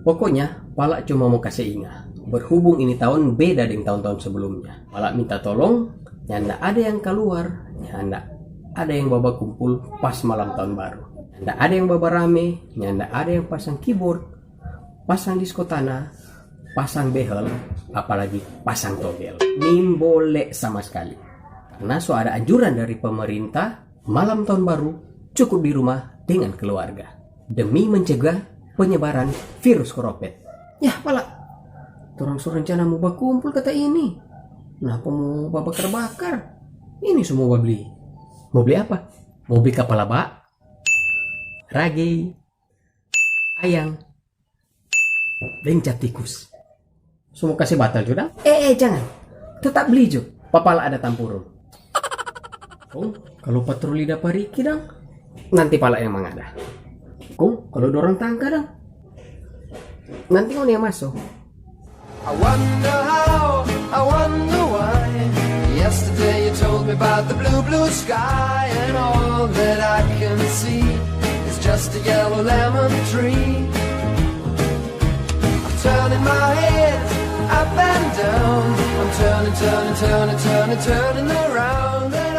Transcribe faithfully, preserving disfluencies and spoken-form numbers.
Pokoknya, Pala cuma mo kase inga, berhubung ini taon beda deng taon-taon sebelumnya. Pala minta tolong, nyanda ada yang kaluar, nyanda ada yang babakumpul pas malam taon baru. Nyanda ada yang babarame, nyanda ada yang pasang keyboard, pasang disko tanah, pasang behel, apalagi pasang togel. Nimbole sama skali. Karna so ada anjuran dari pemerintah, malam taon baru cukup di rumah dengan keluarga demi mencegah penyebaran virus koropet. Yah, Pala, torang so rencana mo bakumpul kata ini. Napa mo babakar-bakar? Ini so mo babli. Mo bli apa? Mo bli kapala ba, rage, ayang, deng cap tikus. So mo kase batal jo dang? Eh, eh, jangan. Tetap bli jo. Pa Pala ada tampurung. Kong, kalu patroli dapa Riki dang? Nanti Pala yang mangada. Kong, kalu dorang tangka dang? Nanti ngoni yang maso. I wonder how, I wonder why. Yesterday you told me about the blue, blue sky, and all that I can see is just a yellow lemon tree. I'm turning my head up and down. I'm turning, turning, turning, turning, turning around.